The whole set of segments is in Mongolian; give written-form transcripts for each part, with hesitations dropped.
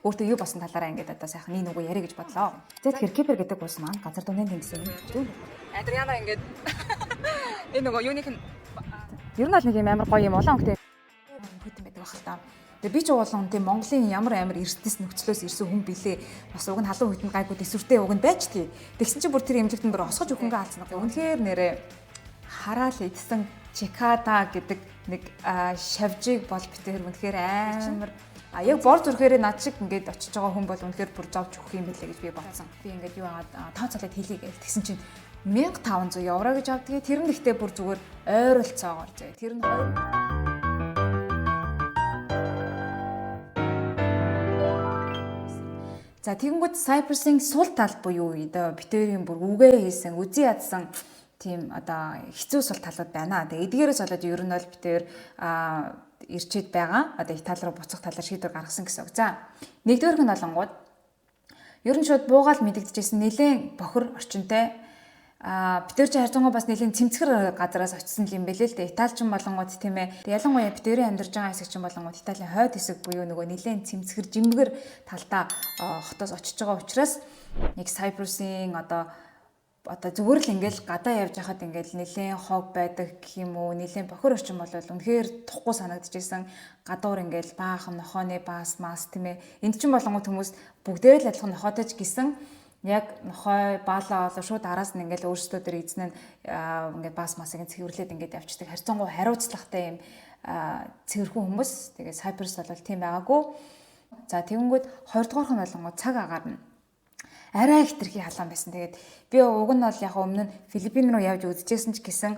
Өөртөө юу болсон талаараа ингээд одоо сайхан нэг нүгөө яриа гэж бодлоо. За, тэгэхээр Кипр гэдэг улс маань газар дундын тэнгисийн зүүн. Адриана ингээд энэ нөгөө юуных нь Ер нь бол нэг юм амар гоё юм улаан өнгөтэй хүйтэн байдаг байх л та. Тэгээ би ч уулан тийм Монголын ямар амар эрсдэс нөхцлөөс ирсэн хүн билээ. Бас уг нь халуун хүйтэн гайгүй төсвөртэй уг нь байж тгий. Тэгсэн чинь бүр тэр эмнэлэгтэн бүр осгож өхөнгөө алдсан. Үнэхээр нэрээ хараал идсэн чикада гэдэг нэг шавжийг бол битэр үнэхээр амар яг бор зүрхээрээ над шиг ингээд очиж байгаа хүн бол үнэхээр бүр зовж өгөх юм билээ гэж би бодсон. Би ингээд юу агаад тооцоолоод хэлье гээл. Тэгсэн чинь 1500 евро гэж авдгийг. Тэр нь гэхдээ бүр зүгээр ойролцоогоор зөө. Тэр нь 2. За, тэгэнгүүт Cyprus-ын сул тал буюу одоо битэрийн бүр үгээ хийсэн, үзий ядсан тийм одоо хэцүү сул талууд байна. Тэгээ эдгээрээс болоод ер нь бол битэр ирчээд байгаа. Одоо Итали руу буцах талаар шийдвэр гаргасан гэсэн үг. За, нэгдүгээрх нь болонгууд ер нь шууд буугаал мэдэгдэжсэн нэлээд бохир орчинтой. Битэр чи харьцангуй бас нэлээд цэмцгэр газараас очисон юм бэлээ л дээ. Италичин болонгууд тийм ээ. Ялангуяа битэрийн амьдарч байгаа хэсэг чинь болонгууд Италийн хойд хэсэг буюу нөгөө нэлээд цэмцгэр жимгэр талдаа хотоос очиж байгаа учраас нэг Cyprus-ын одоо зүгээр л ингээл гадаа явж байхад ингээл нэлээд хог байдаг гэх юм уу, нэлээд бохир орчин бол үнэхээр тухгүй санагдчихсэн. Гадуур ингээл баахан нохооны баас мас тийм ээ. Энд чинь болонгууд хүмүүс бүгдээрээ л адилхан нохоотой ч гэсэн яг нохой баалаа болоо шууд араас нь ингээл өөрсдөө тэр эзэн нь ингээд баас масыг цэвэрлээд ингээд явчихдаг. Харьцангуй хариуцлагатай юм цэвэрхэн хүмүүс. Тэгээ Cyprus бол тийм байгаагүй. За, тэгэнгүүт хоёрдугаарх нь болонгууд цаг агаар нь арай хэтэрхий халаан байсан. Тэгээд би уг нь бол яг өмнө нь Филиппин руу явж үзчихсэн ч гэсэн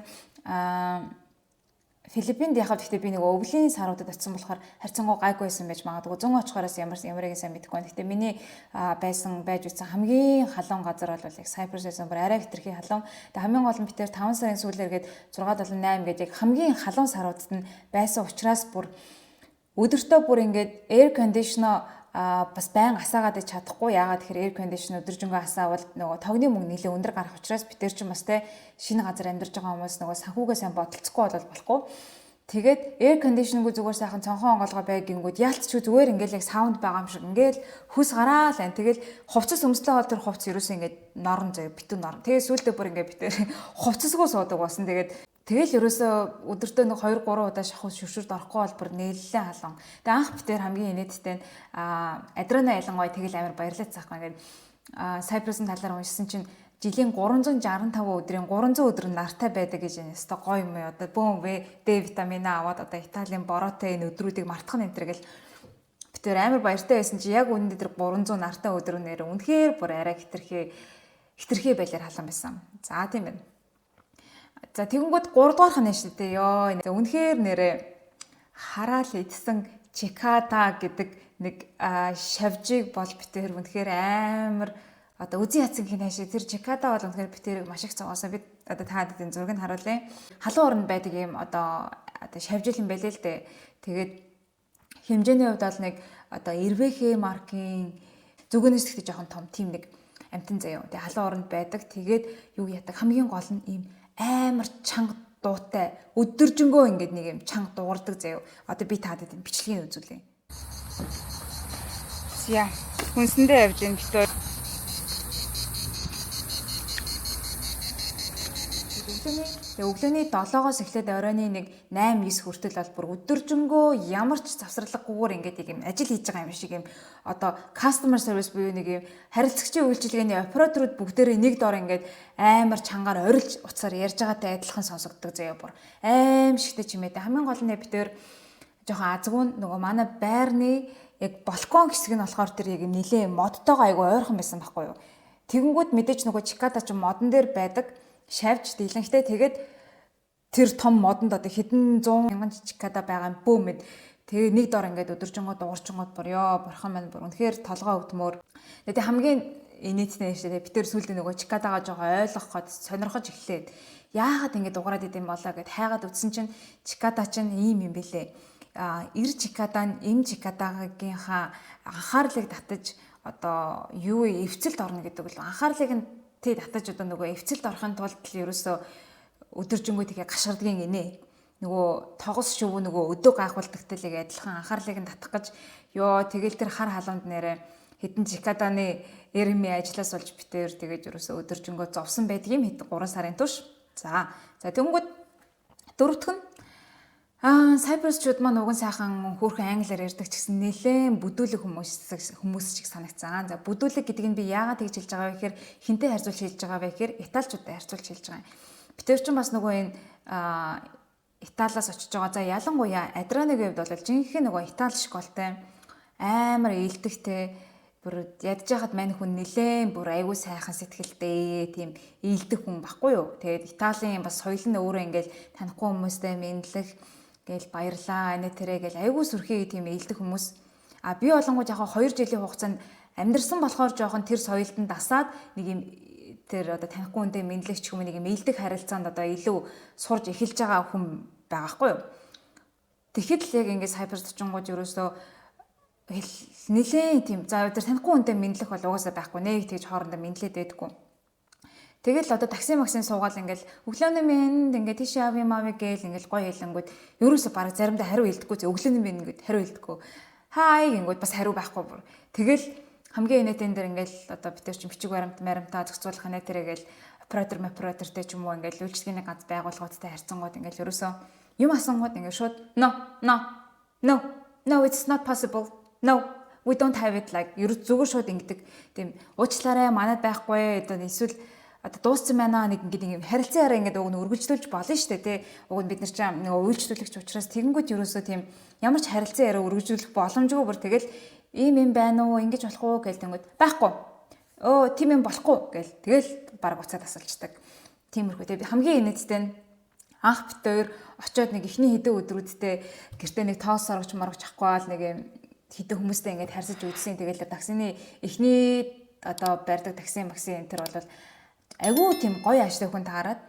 Филиппинд яг гэхдээ би нэг өвлийн саруудад очисон болохоор харьцангуй гайгүй байсан байж магадгүй. Зүүн очихоороос ямар ямарыг сайн мэдэхгүй байна. Гэхдээ миний байсан байж үзсэн хамгийн халуун газар бол яг Cyprus байсан, бүр арай хэтэрхий халуун. Тэгээ хамгийн гол нь бид тэр 5 сарын сүүлээр гээд 6 7 8 гээд яг хамгийн халуун саруудад нь байсан учраас бүр өдөртөө бүр ингээд air conditioner бас байн асаагаад ич чадахгүй. Яагаад тэгэхээр air condition өдөржингөө асаавал нөгөө тогны мөнгө нэлээ өндөр гарах учраас бид тэр чинь бас те шинэ газар амьдарч байгаа хүмүүс нөгөө санхүүгээ сайн бодолцохгүй бол болохгүй. Тэгээд air conditioning-гүй зүгээр сайхан цонхон онгоолгоо бай гингүүд яалтчгүй зүгээр ингээл яг саунд байгаа юм шиг ингээл хүс гараал байна. Тэгэл хувцас өмслөө бол тэр хувцас ерөөсөө ингээд норон заяа, битүү норон. Тэгээд сүүлдээ бүр ингээд битэр хувцасгүй суудаг болсон. Тэгээд тэгэл ерөөсөө өдөртөө нэг 2 3 удаа шахуу шүршүрт орохгүй бол бүр нээллээ халуун. Тэгээ анх битэр хамгийн инээдтэй нь Адрана ялангуяа тэгэл амар баярлалаа цаахгүй ингээд Cyprus-ын талаар уншсан чинь жилийн 365 өдрийн 300 өдөр нь нартай байдаг гэж байна. Өстой гоё юм уу? Одоо бөөн В, Д витамин аваад одоо Италийн бороотой энэ өдрүүдийг мартах нь энэ гэл битэр амар баяртай байсан чи яг үүндээ тэр 300 нартай өдөр нэр үнэхээр бүр арай хэтэрхий хэтэрхий байлаар халуун байсан. За, тийм байна. За, тэгэнгүүт 3 дугаарх нь шүү дээ. Йоо, үнэхээр нэрээ хараал идсэн чикада гэдэг нэг шавжийг бол битэр үнэхээр амар одоо үзий ядсан гин хайшаа. Тэр чикада бол үнэхээр битэрийг маш их зовоосон. Би одоо та бүхэнд зургийг харуулъя. Халуун оронд байдаг юм одоо шавжил юм байлээ л дээ. Тэгээд хэмжээний хувьд бол нэг одоо эрвэхэ маркийн зүгэнээс гэхдээ жоохон том тийм нэг амтан заяа. Тэгээ халуун оронд байдаг. Тэгээд юу яадаг, хамгийн гол нь ийм амар чанга дуутай өдөржингөө ингээд нэг юм чанга дуугардаг заяа. Одоо би таадад энэ бичлэгийг үзүүлье. За, хүнсэндээ явж ин битүү. Тэгээ өглөөний 7-оос эхлээд оройн нэг 8 9 хүртэл бол бүр өдөржингөө ямар ч завсарлаггүйгээр ингээд нэг юм ажил хийж байгаа юм шиг юм одоо customer service буюу нэг юм харилцагчийн үйлчилгээний операторууд бүгдээрээ нэг дор ингээд амар чангаар орилж утсаар ярьж байгаатай адилхан сонсогддог заяа, бүр аим шигтэй чимээтэй. Хамгийн гол нь бид тэр жоохон азгүй нөгөө манай байрны яг балкон хэсэг нь болохоор тэр яг нилээ модтойгоо айгу ойрхон байсан байхгүй юу. Тэгэнгүүт мэдээж нөгөө чикада ч модон дээр байдаг шавж дийлэнхтэй, тэгээд тэр том модонд одоо хэдэн зуун мянган чикада байгаа юм бөө мэд. Тэгээ нэг дор ингээд өдөржингөө дуурчингууд бүр ёо бурхан маань бүр үнэхээр толгой өвдмөр. Тэгээ хамгийн инээдтэй шүү дээ. Би тэр сүүлдээ нөгөө чикадагаа жоохон ойлгох гээд сонирхож эхлээд яагаад ингэж дугаарад идэм болоо гэд хайгаад үзсэн чинь чикада чинь ийм юм бэлээ. Эр чикада нь эм чикадагийнхаа анхаарлыг татаж одоо юу эвцэлд орно гэдэг л анхаарлыг нь тий татаж одоо нөгөө эвцэлд орохын тулд л ерөөсөө өдөржингөө тэгээ гашгардгийн гинэ. Нөгөө тогос шувуу нөгөө өдөө гайхуулдагтай л адилхан анхаарлыг нь татах гэж Йоо, тэгэл тэр хар халуунд нэрээ хэдэн декаданы эрмийн ажлаас болж битээр тэгээд ерөөсөө өдөржингөө зовсон байдаг юм хэд 3 сарын турш. За. За, тэгэнгүүт дөрөвдөх нь Cyprus-чууд маань уг нь сайхан хөөрхөн англиар ярьдаг ч гэсэн нэлээд бүдүүлэг хүмүүс шиг санагцсан. За, бүдүүлэг гэдэг нь би яагаад тэгж хэлж байгаа вэ гэхээр хэнтэй харьцуулж хэлж байгаа вэ гэхээр италичуудтай харьцуулж хэлж байгаа юм. Бид нар ч бас нөгөө энэ Италиас очиж байгаа. За, ялангуяа Адрианыгийн хувьд бол жинхэнэ нөгөө Итали школтой амар ээлдэгтэй, бүр ядж яхад мань хүн нилээн бүр айгүй сайхан сэтгэлтэй, тийм ээлдэх хүн баггүй юу. Тэгээд Италийн бас соёл нь өөрөө ингээл танихгүй хүмүүстэй мэдлэх гээл баярлаа анэ тэрэ гээл айгүй сүрхий тийм ээлдэх хүмүүс. А би болонгууд яг 2 жилийн хугацаанд амьдарсан болохоор жоохон тэр соёлд нь дасаад нэг юм тэр одоо танихгүй хүнтэй мэдлэх ч юм нэг юм ээлдэх харилцаанд одоо илүү сурж эхэлж байгаа хүн байгаа хгүй юу. Тэгэхэд л яг ингээд Cyprus очингууд ерөөсөө нилээн тийм, за, тэр танихгүй хүнтэй мэдлэх бол угаасаа байхгүй, нэг тэгж хоорондоо мэдлээд байдаггүй. Тэгэл одоо такси максин суугаал ингээл өглөөний мэнд ингээд тийш яв юм авъя гээл ингээл гоё хэлэнгүүд ерөөсө бараг заримдаа хариу хэлдэггүй. Өглөөний мэнд ингээд хариу хэлдэггүй. Хай гингүүд бас хариу байхгүй бүр. Тэгэл хамгийн инээдэн дээр ингээл одоо бид нар чинь бичиг баримт маримтаа зохицуулах нэ тэрэ гээл оператортэй ч юм уу ингээл үйлчлэгээний гац байгууллагуудтай харьцангууд ингээл ерөөсөө юм асуунгууд ингээд шууд "No, no, no, no, it's not possible. No, we don't have it," like ерөөс зүгээр шууд ингэдэг. Тийм, уучлаарай, манад байхгүй, одоо эсвэл одоо дууссан байна, нэг ингээд ингэ харилцан яриа ингээд уг нь үргэлжлүүлж болно шүү дээ, тий. Уг нь бид нар чинь нэг үйлчлүүлэгч учраас тэгэнгүүт ерөөсөө тийм ямар ч харилцан яриа үргэлжлүүлэх боломжгүй, бүр тэгэл ийм юм байна уу, ингэж болох уу гэл тэнгүүд байхгүй. Өө, тийм юм болохгүй гэл тэгэл баг уцаад асалчдаг. Тиймэрхүү. Тэгээ хамгийн инээдтэй нь анх бит хоёр очиод нэг эхний хэдэн өдрүүдтэй гэртээ нэг тоос соргоч моргоч авахгүй бол нэг юм хэдэн хүмүүстэй ингээд харьцаж үзсэн. Тэгэл таксины эхний одоо барьдаг такси макси энэ төр бол айгүй тийм гоё ааштай хүн таарад.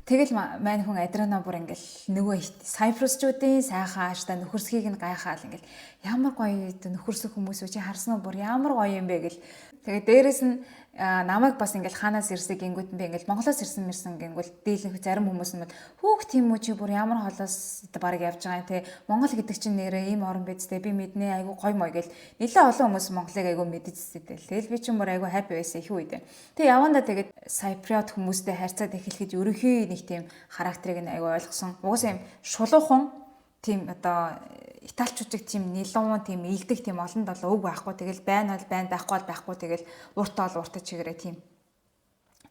Тэгэл мань хүн Адриана бүр ингээл нөгөө Cyprus-чуудын сайхан ааштай нөхөрсгийг нь гайхаал ингээл ямар гоё нөхөрсөх хүмүүс үү, чи харсан уу, бүр ямар гоё юм бэ гэл. Тэгээ дээрэс нь намайг бас ингээл хаанаас ирсэг гингүүт нь би ингээл Монголоос ирсэн мэрсэн гингүүл дийлэнх зарим хүмүүс нь бол хүүх, тийм үү, чи бүр ямар холоос бараг явж байгаа юм те, Монгол гэдэг чинь нэрээ ийм орн биз дээ, би мэднэ, айгу гоё мой гэл нэлээ олон хүмүүс Монголыг айгу мэдчихсэн дээ. Тэгэл би чинь бүр айгу happy байсан их үед. Тэгээ явандаа тэгээд Cypriot хүмүүстэй харьцаад эхлэхэд ерөнхий нэг тийм характерыг нь айгу ойлгосон. Угаасаа юм шулуухан тийм одоо италичуудыг тийм нилуун, тийм ээлдэх, тийм олон долоо үг байхгүй, тэгэл байна бол байна, байхгүй бол байхгүй, тэгэл ууртаа бол ууртай чигээрээ тийм.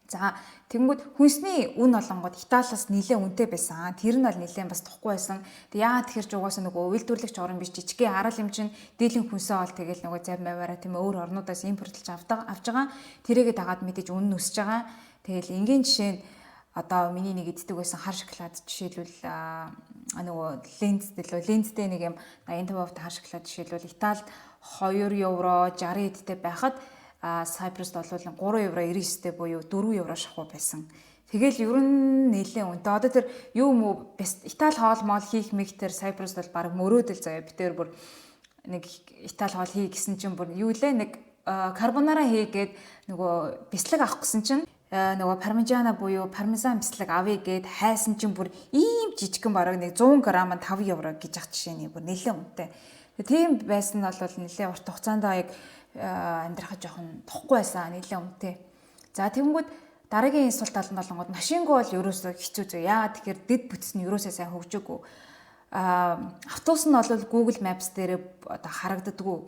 За, тэгэнгүүт хүнсний үн олонгод Италиас нэлээд үнэтэй байсан. Тэр нь бол нэлээд бас тухгүй байсан. Тэг яагаад тэгэхээр ч угаасаа нөгөө үйлдвэрлэгч орн биш, жижигхэн арал юм чинь дийлэн хүнсээ ол тэгэл нөгөө зав маваараа тийм өөр орнуудаас импортлж авдаг авч байгаа. Тэрийгээ дагаад мэдээж үн нь өсөж байгаа. Тэгэл энгийн жишээ нь одоо миний нэг иддэг байсан хар шоколад жишээлбэл нөгөө Lindt дэлөө Lindt-тэй нэг юм 85% хар шоколад жишээлбэл Италид 2 евро 60 эдтэй байхад Cyprus бол 3 евро 99-тэй буюу 4 евро шахуу байсан. Тэгэл ер нь нэлээд үнэтэй. Одоо тэр юу юм уу, Итали хоол моол хийх мэг тэр Cyprus бол баг мөрөөдөл заяа. Би тэр бүр нэг Итали хоол хий гэсэн чинь бүр юу лээ, нэг карбонара хийгээд нөгөө бислэг авах гэсэн чинь нөгөө пармижана буюу пармезан бислэг авъя гэд хайсан чинь бүр ийм жижигхэн бараг нэг 100 г нь 5 евро гэж ах жишээний бүр нэлээд үнэтэй. Тийм байсан нь бол нэлээд урт хугацаанд яг амьдрахад жоохон тухгүй байсан, нэлээд үнэтэй. За, тэгэнгүүт дараагийн сул тал нь болонгод машингүй бол ерөөсөө хэцүү зөө. Яагаад тэгэхээр дэд бүтс нь ерөөсөө сайн хөгжөөгүй. Автобус нь бол Google Maps дээр одоо харагддаггүй,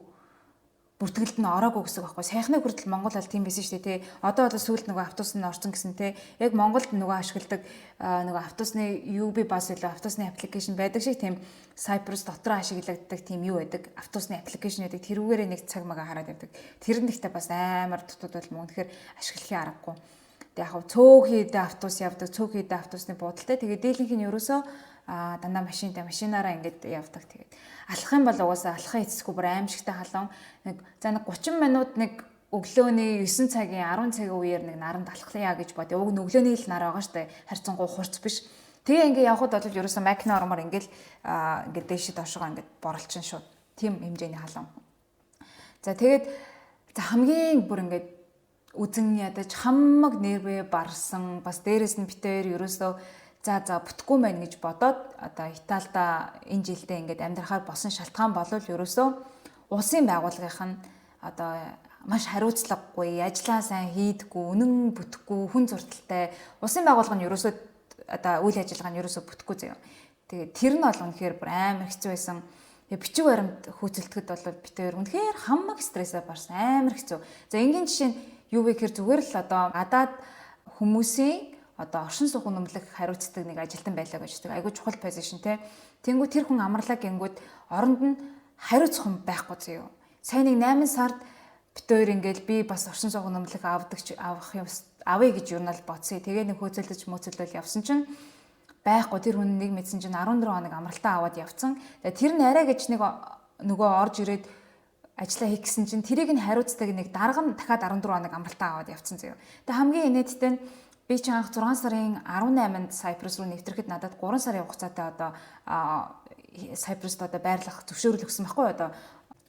бүртгэлд нь ороогүй гэсэн үг байхгүй. Саяхны хүртэл Монгол бол тийм байсан шүү дээ, тий. Одоо бол сүүлд нөгөө автобус нь орсон гэсэн, тий. Яг Монголд нөгөө ашигладаг нөгөө автобусны UB bus илүү автобусны application байдаг шиг тийм Cyprus дотор ашиглагддаг тийм юу байдаг. Автобусны application байдаг. Тэрүүгээрээ нэг цаг мага хараад явдаг. Тэр нь ихтэй бас амар дутууд бол мөн тэгэхээр ашиглахын аргагүй. Тэг яг цөөх хийдэ автобус явдаг, цөөх хийдэ автобусны буудалтай. Тэгээд дийлэнх нь ерөөсөө дандаа машинтай, машинаараа ингээд явдаг. Тэгээд алхах юм бол угаасаа алхахын эцэсгүй бүр аимшигтай халуун. Нэг за нэг 30 минут, нэг өглөөний 9 цагийн 10 цагийн үеэр нэг наранд алхлаа гэж бод. Уг нь өглөөний л нар байгаа штэ. Харьцангуй хурц биш. Тэгээ ингээ явхад бол ерөөсөө макина ормоор ингээл ингээд дээшээ доошогоо ингээд боролчин шууд. Тийм хэмжээний халуун. За, тэгээд за хамгийн бүр ингээд үзэн ядаж хамаг нервээ барсан, бас дээрэс нь бит хоёр ерөөсөө за за бүтэхгүй байна гэж бодоод одоо Италида энэ жилдээ ингээд амьдрахаар болсон шалтгаан болвол ерөөсөө Улсын байгууллагынх нь одоо маш хариуцлагагүй, ажлаа сайн хийдэггүй, үнэн бүтэхгүй, хүн зурталтай улсын байгууллага нь ерөөсөө одоо үйл ажиллагаа нь ерөөсөө бүтэхгүй заяа. Тэгээд тэр нь бол үнэхээр бүр амар хэцүү байсан. Тэгээ бичиг баримт хөөцөлдөхөд бол бид хоёр үнэхээр хамаг стрессээ барсан, амар хэцүү. За, энгийн жишээ нь юу вэ гэхээр зүгээр л одоо гадаад хүмүүсийн одоо оршин суух үнэмлэх хариуцдаг нэг ажилтан байлаа гэж үздэг. Айгүй чухал position те. Тэнгүү тэр хүн амарлаа гингүүд оронд нь хариуцах хүн байхгүй зөө. Сайн нэг 8 сард бид хоёр ингээл би бас оршин суух үнэмлэх авдаг авах юм авъя гэж юу нь бол бодсон. Тэгээ нэг хөөцөлдөж мөөцөлдөл явсан чинь байхгүй, тэр хүн нэг мэдсэн чинь 14 хоног амралтаа аваад явцсан. Тэгээ тэр нь арай гэж нэг нөгөө орж ирээд ажиллаа хийх гэсэн чинь тэрийг нь хариуцдаг нэг дарга нь дахиад 14 хоног амралтаа аваад явцсан заяа. Тэгээ хамгийн инээдтэй нь би чи анх 6 сарын 18-нд Cyprus руу нэвтрэхэд надад 3 сарын хугацаатай одоо Cyprus-д одоо байрлах зөвшөөрөл өгсөн байхгүй, одоо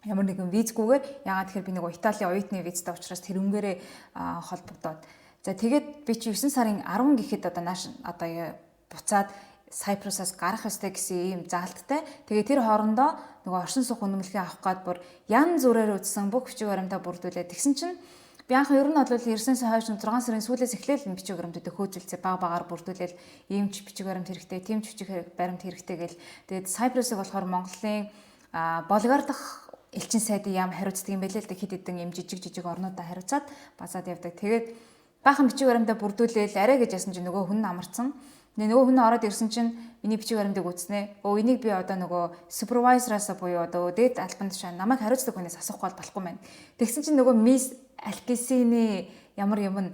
ямар нэгэн визгүйгээр. Ягаад тэгэхээр би нөгөө Италийн оюутны визтэй учраас тэрнгээрээ холбогдоод. За, тэгээд би чи 9 сарын 10 гэхэд одоо нааш одоо буцаад Cyprus-аас гарах ёстой гэсэн ийм заалттай. Тэгээ тэр хоорондоо нөгөө оршин суух үнэмлэхээ авах гад бүр ян зүрээр үзсэн, бүх бичиг баримтаа бүрдүүлээ. Тэгсэн чинь би анх ер нь бол ирсэнээс хойш 6 сарын сүүлээс эхлээл бичиг баримтуудыг хөөцөлцөө, баг багаар бүрдүүлээл, ийм ч бичиг баримт хэрэгтэй, тийм ч бичиг баримт хэрэгтэй гэл. Тэгээд Cyprus-ыг болохоор Монголын Болгар дахь элчин сайдын яам хариуцдаг юм байлээ л да, хэд хэдэн юм жижиг жижиг орнуудаа хариуцаад базаад явдаг. Тэгээд баахан бичиг баримтаа бүрдүүлээл арай гэж ясан чинь нөгөө хүн амарцсан. Нөгөө хүн ороод ирсэн чинь миний бичиг баримтыг үзснэ. Өө, энийг би одоо нөгөө supervisor-аас буюу одоо дээд албан тушаа намайг хариуцдаг хүнээс асуухгүй бол болохгүй маань. Тэгсэн чинь нөгөө Miss Алкисины ямар юм нь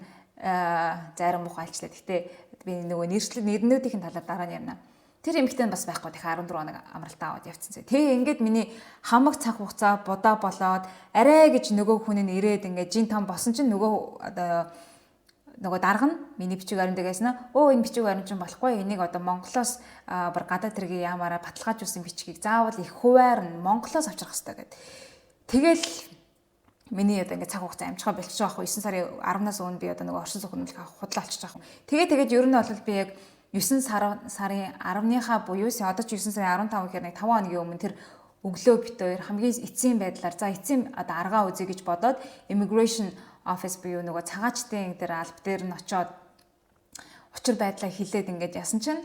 зарим муухай альчлаа. Гэтэ би нөгөө нэршлэг нэрнүүдийн талаар дараа нь ярина. Тэр эмэгтэй нь бас байхгүй, дахин 14 хоног амралтаа аваад явцсан. Тэгээ ингээд миний хамаг цаг хугацаа будаа болоод арай гэж нөгөө хүн нь ирээд ингээд жин там босон чинь нөгөө одоо нөгөө дарга нь миний бичиг баримтыг ясна. Өө, энэ бичиг баримт чинь болохгүй. Энийг одоо Монголоос бүр гадаад тэргийн яамаараа баталгаажуулсан бичгийг заавал их хувиар нь Монголоос авчрах хэрэгтэй гэд. Тэгэл миний одоо ингээд цаг хугацаа амжихаа болчихж байгаа хгүй. 9 сарын 10-наас өмнө би одоо нөгөө оршин суух үнэмлэх авах худлаа болчихж байгаа. Тэгээд ер нь бол би яг 9 сарын 10-ныхаа буюу одоо ч 9 сарын 15 гэхээр нэг 5 хоногийн өмнө тэр өглөө бид хоёр хамгийн эцсийн байдлаар, за, эцсийн одоо аргаа үзье гэж бодоод immigration office буюу нөгөө цагаачдын дээр алба дээр нь очиод учир байдлаа хилээд ингээд ясан чинь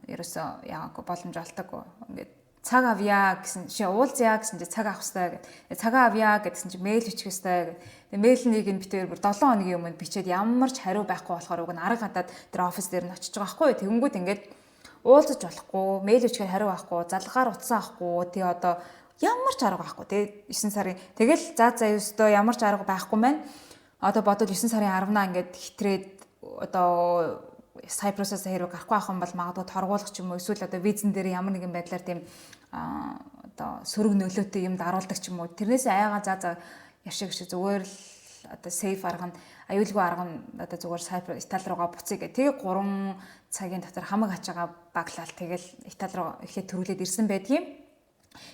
ерөөсөө яагаагүй, боломж олдоогүй. Ингээд цаг авъя гэсэн чи, уулзъя гэсэн чи цаг авах хэрэгтэй гэд. Цагаа авъя гэдгсэн чи мэйл бичих хэрэгтэй гэд. Тэгээ мэйлнийг нь бид хоёр бүр 7 хоногийн өмнө бичээд ямар ч хариу байхгүй болохоор уг нь арга гадаад тэр офис дээр нь очиж байгаа байхгүй. Тэгэнгүүт ингээд уулзаж болохгүй, мэйл бичгээр хариу авахгүй, залгаар утсан авахгүй, тэгээ одоо ямар ч арга байхгүй. Тэгээ 9 сарын тэгэл за ёстой ямар ч арга байхгүй маань. Одоо бодвол 9 сарын 10-наа ингээд хитрээд одоо Cyprus-аас хэрэг гарахгүй авах юм бол магадгүй торгуулах ч юм уу, эсвэл одоо визэн дээр ямар нэгэн байдлаар тийм одоо сөрөг нөлөөтэй юм даруулдаг ч юм уу. Тэрнээс айгаа за за яшиг шиг зүгээр л одоо safe арга нь, аюулгүй арга нь одоо зүгээр Cyprus Итали руугаа буцъя гэх. Тэгээ 3 цагийн дотор хамаг ачаагаа баглаал, тэгэл Итали руу эхлээд төрүүлээд ирсэн байдгийн.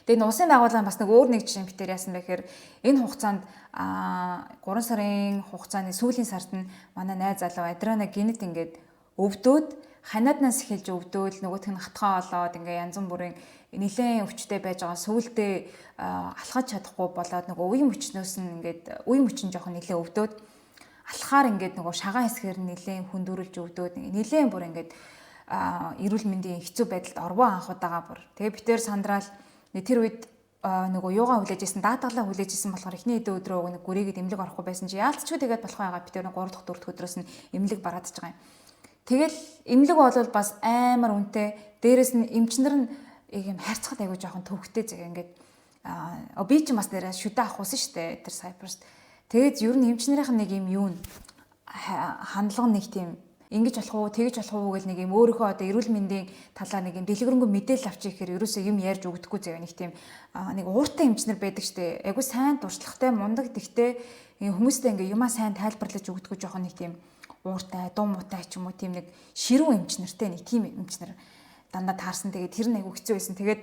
Тэгээ энэ улсын байгууллага бас нэг өөр нэг жишээ битэр яасан бэ гэхээр энэ хугацаанд, 3 сарын хугацааны сүүлийн сард нь манай найз залуу Адрана гинэт ингээд өвдөөд, ханиаднаас эхэлж өвдөөл, нөгөөх нь хатгаа олоод ингээ янз бүрийн нэлээд өвчтэй байж байгаа, сүулдэ алхаж чадахгүй болоод нөгөө үе мөчнөөс нь ингээд үе мөчин жоохон нэлээд өвдөөд, алхахаар ингээд нөгөө шагаан хэсгээр нь нэлээд хүндүрэлж өвдөөд, нэлээд бүр ингээд эрүүл мэндийн хэцүү байдалд орвоо анх удаага бүр. Тэгээ битэр сандраал тэр үед нөгөө юугаа хүлээж исэн, даатгалаа хүлээж исэн болохоор эхний хэдэн өдрөө нэг гүрийгэд эмнэлэг орохгүй байсан чи яалтчгүй тэгээд болох байгаа, бид тэр 3 дахь 4 дахь өдрөөс нь эмнэлэг бараадж байгаа юм. Тэгэл эмнэлэг бол бас амар үнэтэй. Дээрэс нь эмчнэр нь юм харьцахад айгуу жоохон төвхтэй зэг ингээд би ч бас нэрээ шүдэ авах усан штэ тэр Cyprus. Тэгээд ер нь эмчнэрийнх нь нэг юм юу н хандлага нэг тийм ингэж болох уу, тэгж болох уу гэл нэг юм өөрийнхөө одоо эрүүл мэндийн талаар нэг юм дэлгэрэнгүй мэдээлэл авчих гэхээр ерөөсөө юм ярьж өгдөггүй заяа, нэг тийм нэг ууртай эмчнэр байдаг штэ. Айгу сайн туршлагатай, мундаг, тэгтээ хүмүүстэй ингээ юмаа сайн тайлбарлаж өгдөггүй, жоохон нэг тийм ууртай, дуу муутай ч юм уу, тийм нэг ширүүн эмч нартай, нэг тийм эмч нар дандаа таарсан. Тэгээд тэр нь айгу хэцүү байсан. Тэгээд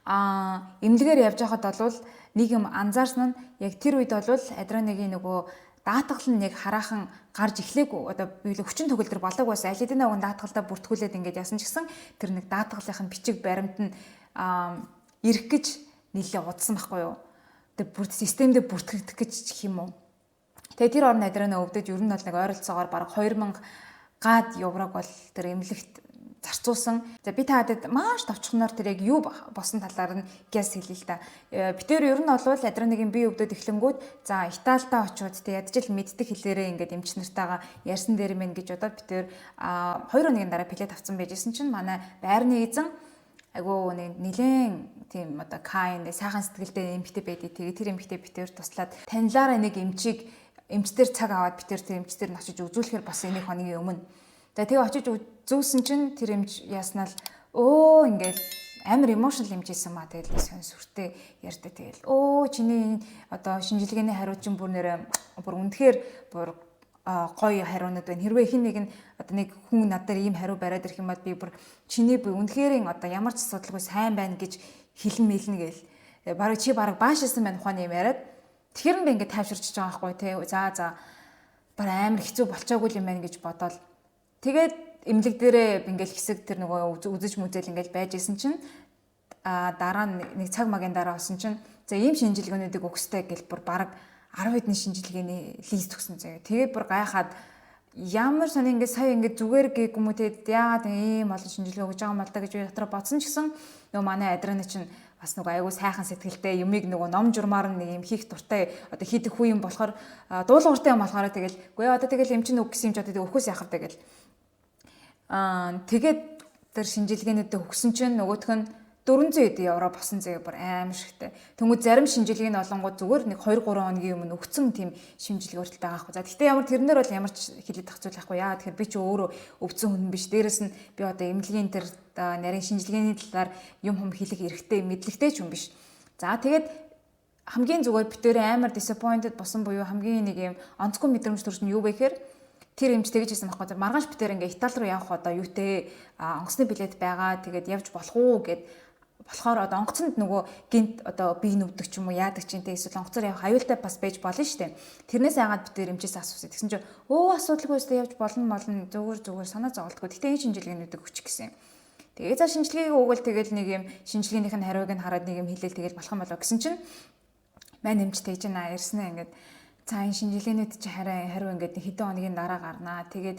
эмнэлгээр явж байхад бол нэг юм анзаарсан нь яг тэр үед бол Адраныгийн нөгөө даатгал нь нэг хараахан гарч эхлээгүй. Одоо би л хүчин төгөлдөр болоог байсан. Аль хэдийн нэг даатгалдаа бүртгүүлээд ингээд ясан ч гэсэн тэр нэг даатгалынх нь бичиг баримт нь ирэх гэж нэлээ удсан байхгүй юу. Тэгээ бүр системдээ бүртгэгдэх гэж гэх юм уу. Тэгээ тэр орон Адриана өвдөж ер нь бол нэг ойролцоогоор бараг 2000 гад еврог бол тэр эмнэлэгт зарцуулсан. За, би таадад маш товчхоноор тэр яг юу босон талаар нь гяс хэлье л да. Би тэр ер нь бол Адрианагийн бие өвдөд эхлэнгүүд, за, Италидаа очиод тэг ядаж л мэддэг хэлээрээ ингээд эмч нартайгаа ярьсан дээр мэн гэж бодоод би тэр 2 хоногийн дараа билет авсан байжсэн чинь манай байрны эзэн айгуу нэг нилээн тийм одоо kind, сайхан сэтгэлтэй эмэгтэй байдгийг. Тэгээ тэр эмэгтэй би тэр туслаад танилаараа нэг эмчийг, эмчтэр цаг аваад би тэр эмчтэр нь очиж үзүүлэхээр бас нэг хоногийн өмнө. За, тэгээ очиж үзүүлсэн чинь тэр эмч яснаа л өө ингээл амар emotional эмчээсэн маа. Тэгэл сонь сүртэй ярьдаг. Тэгэл өө чиний одоо шинжилгээний хариу чинь бүр нэрэ бүр үнэхээр бүр гоё хариунууд байна. Хэрвээ хэн нэг нь одоо нэг хүн над дээр ийм хариу бариад ирэх юм бол би бүр чиний би үнэхээр одоо ямар ч асуудалгүй сайн байна гэж хэлэн мэлнэ гээл. Бараг чи бараг баашилсан байна ухааны юм яриад. Тэгэхээр нь би ингээд тайвширч байгаа байхгүй тий. За, бар амар хэцүү болчоогүй юм байна гэж бодоол. Тэгээд эмнэлэг дээрээ ингээл хэсэг тэр нөгөө үзэж мүзэл ингээл байж исэн чинь дараа нь нэг цаг магийн дараа болсон чинь за, ийм шинжилгээнүүдийг өгөх ёстой гэл бүр бараг 10 хэдэн шинжилгээний list өгсөн заяа. Тэгээд бүр гайхаад, ямар сони ингээд сая ингээд зүгээр гээгүй юм уу те, яагаад ийм олон шинжилгээ өгж байгаа юм бол та гэж би дотроо бодсон ч гэсэн нөгөө манай Адриана чинь бас нөгөө айгүй сайхан сэтгэлтэй, юмыг нөгөө ном журмаар нэг юм хийх дуртай, одоо хийдэг хүү юм болохоор, дуулууртай юм болохоор тэгэл үгүй одоо тэгэл юм чинь үг гэсэн юм ч одоо тэг өхөөс яхав тэгэл тэгээд тэр шинжилгээнүүдээ өгсөн чинь нөгөөх нь 400 эд евро босон заяа, бүр аим шигтэй. Тэнгүүд зарим шинжилгээ нь олонгууд зүгээр нэг 2 3 хоногийн өмнө өгцөн тийм шинжилгээ хүртэл байгаа хгүй. За, гэхдээ ямар тэрнэр бол ямар ч хэлээд тах зүйл байхгүй. Яа тэгэхээр би ч өөрөө өвдсөн хүн биш. Дээрэс нь би одоо эмнэлгийн тэр нарийн шинжилгээний талаар юм хум хэлэх эрхтэй, мэдлэгтэй ч хүн биш. За, тэгээд хамгийн зүгээр би тэр амар disappointed босон буюу хамгийн нэг юм онцгой мэдрэмж төрсөн юу вэ гэхээр тэр эмч тэгж хэлсэн байхгүй. Маргааш би тэр ингээ Итали руу явах одоо юутэй онгоцны билет байгаа. Тэгээд явж болох уу гэд болохоор одоо онгоцонд нөгөө гинт одоо бие нүвдэг ч юм уу яадаг чинь те, эсвэл онгоцоор явах аюултай бас байж болно шүү дээ. Тэрнээс айгаад би тэр эмчээс асуусан. Тэгсэн чинь өө асуудалгүй өстэй, явж болно болно, зүгээр зүгээр, санаа зоволтгүй. Гэтэ энэ шинжилгээнүүдийг өгчих гэсэн юм. Тэгээ за, шинжилгээг өгвөл тэгэл нэг юм шинжилгээнийх нь хариуг нь хараад нэг юм хэлээл тэгэл болох юм болоо гэсэн чинь мань эмч тэгж наа ярьснаа ингээд за, энэ шинжилгээнүүд чи хараа хариу ингээд хэдэн хоногийн дараа гарнаа. Тэгээд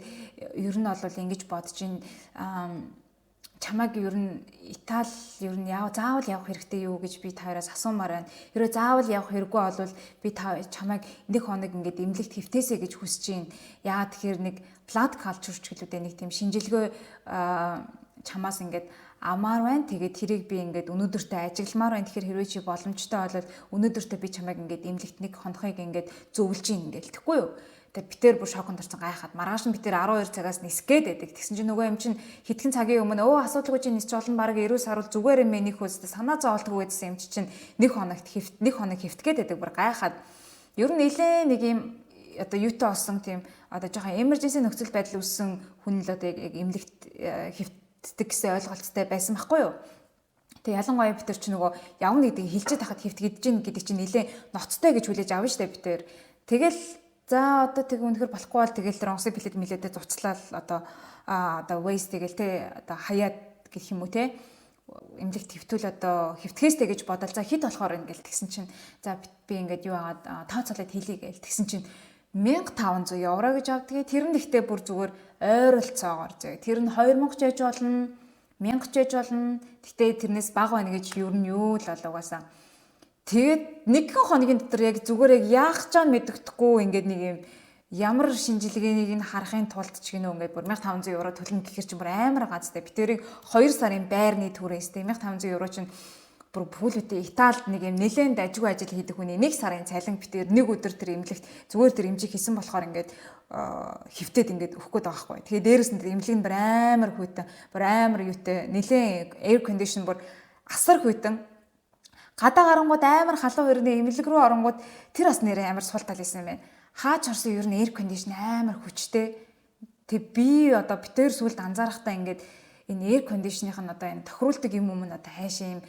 ер нь бол ингэж бодож ин, чамайг ер нь Итали ер нь яав заавал явах хэрэгтэй юу гэж би та хоёроос асуумаар байна. Хэрвээ заавал явах хэрэггүй бол би та чамайг нэг хоног ингээд эмнэлэгт хэвтээсэй гэж хүсэж байна. Яагаад тэгэхээр нэг blood culture ч гэлүүдээ нэг тийм шинжилгээ чамаас ингээд амаар байна. Тэгээд тэрийг би ингээд өнөөдөртөө ажигламаар байна. Тэгэхээр хэрвээ чи боломжтой бол өнөөдөртөө би чамайг ингээд эмнэлэгт нэг хонохыг ингээд зөвлөж ийн ингээд тэгэхгүй юу? Тэгээ би тэр бүр шоконд орсон, гайхаад. Маргааш нь би тэр 12 цагаас нисэх гээд байдаг. Тэгсэн чинь нөгөө юм чинь хэдхэн цагийн өмнө өө асуудалгүй, чи нисч болно, баг 90 сарвал зүгээр юм ээ, нөх үстэй санаа зоволтгүй гэсэн юм чинь нэг хоногт хэвт нэг хоног хэвтэх гээд байдаг, бүр гайхаад. Ер нь нилээ нэг юм одоо юутай болсон тийм одоо жоохон emergency нөхцөл байдал үүссэн хүн л одоо яг эмнэлэгт хэвтдэг гэсэн ойлголттой байсан байхгүй юу? Тэгээ ялангуяа бид нар чи нөгөө явна гэдгийг хэлчихэд хахад хэвтгэж гин гэдэг чинь нилээ ноцтой гэж хүлээж авна штэ бид тэр. Тэгэл за, одоо тэг үнэхэр болохгүй бол тэгэл тэр онгоцны билет милээдээ зуцлал одоо одоо waste тэгэл те, одоо хаяад гэх юм уу те, эмнэлэгт хэвтүүл одоо хэвтгэхээстэй гэж бодол. За, хэд болохоор ингээл тэгсэн чинь за, би ингээд юу агаад тооцоолоод хэлье гээл тэгсэн чинь 1500 евро гэж авдгийг. Тэр нь ихтэй бүр зүгээр ойролцоогоор зөө. Тэр нь 2000 ч яж болно, 1000 ч яж болно. Гэтэ тэрнээс бага байна гэж юу нь юу л бол угаасаа. Тэгээд нэгэн хоногийн дотор яг зүгээр яг яах ч мэддэхгүй ингээд нэг юм ямар шинжилгээнийг нь харахын тулд ч гинөө ингээд бүр 1500 евро төлнө гэхэр чинь бүр амар газтай. Би тэрийг 2 сарын байрны түрээс те, 1500 евро чинь бүр бүхэлдээ Италид нэг юм нэлээд дажгүй ажил хийдэг хүний нэг сарын цалин. Би тэр нэг өдөр тэр эмнэлэгт зүгээр тэр эмчийг хийсэн болохоор ингээд хэвтээд ингээд өгөх гээд байгаа байхгүй. Тэгээ дээрэс нь тэр эмнэлэг нь бүр амар хүйтэн, бүр амар юутай, нэлээд air condition бүр асар хүйтэн. Гадаа гарангууд амар халуун өрнө, эмнэлэг рүү оронгууд тэр бас нэрээ амар сул тал исэн юм байна. Хаач орсон ер нь air condition амар хүчтэй. Тэг би одоо битээр сүлд анзаарахтаа ингээд энэ air condition-ийнх нь одоо энэ тохируулдаг юм юм нь одоо хайшаа юм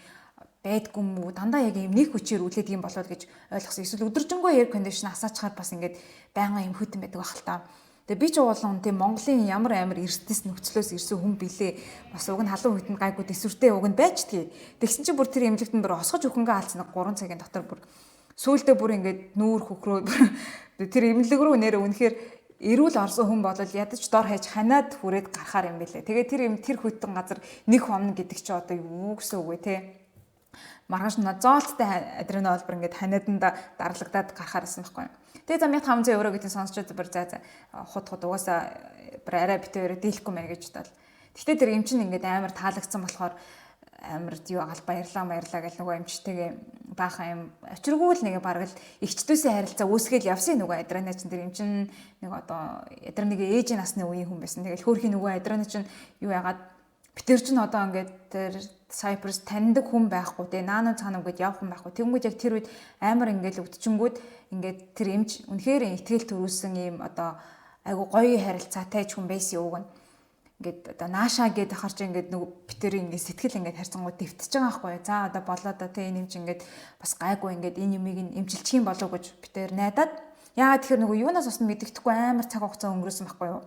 байдгүй юм уу? Дандаа яг юм нэг хүчээр үлээдэг юм болов гэж ойлгосон. Эсвэл өдөржингөө air condition асаачаар бас ингээд байнга юм хүйтэн байдаг байх л та. Тэгээ би ч уулын тийм Монголын ямар амар эрсдэс нөхцлөөс ирсэн хүн билээ. Бас уг нь халуун хүйтэн гайгүй дэсвэртэй уг нь байж тгий. Тэгсэн чинь бүр тэр эмнэлэгт нь бүр осгож өхөнгөө алдсан 3 цагийн дотор бүр сүүлдээ бүр ингээд нүүр хөхрөө тэр эмнэлэг рүү нэрэ үнэхээр эрүүл орсон хүн бол ядаж дор хаяж ханиад хүрээд гарахаар юм бэлээ. Тэгээ тэр юм тэр хүйтэн газар нэг хомно гэдэг чи одоо юу гэсэн үг вэ те? Маргааш нь зоолттой адреналин бүр ингээд ханиаданда дарлагдаад гарахаар байсан байхгүй юу. Тэгээ за 1500 евро гэдгийг сонсчод бүр за за худ худ угаасаа бүр арай битүүрээ дийлэхгүй мэн гэж бодол. Гэтэ тэр юм чинь ингээд амар таалагдсан болохоор амар юу агаал баярлаа баярлаа гэл нөгөө эмчтэйгээ баахан юм очиргүй л нэг бараг л эгчдүүсийн харилцаа үүсгээл явсан. Нөгөө Адрана чин тэр эмчин нэг одоо Адраныгийн ээжийн насны үеийн хүн байсан. Тэгэл хөөрхийн нөгөө Адрана чин юу яагаад битэр чин одоо ингээд тэр Cyprus таньдаг хүн байхгүй те, наана цаана ингээд явах хүн байхгүй. Тэнгүүд яг тэр үед амар ингээд өвдчингүүд ингээд тэр эмч үнэхээр итгэл төрүүлсэн юм одоо айгу гоё харилцаатай ч хүн байсан юуг нь ингээд одоо наашаа гээд ахаар чи ингээд нөгөө битэрийн ингээд сэтгэл ингээд харьцангуй дэвтэж байгаа байхгүй юу. За одоо болоо да тэ, энэ юм чи ингээд бас гайгүй ингээд энэ юмыг нь эмчилчих юм болов гэж битэр найдаад. Яагаад тэгэхээр нөгөө юунаас бас мэддэхгүй амар цаг хугацаа өнгөрөөсөн байхгүй юу.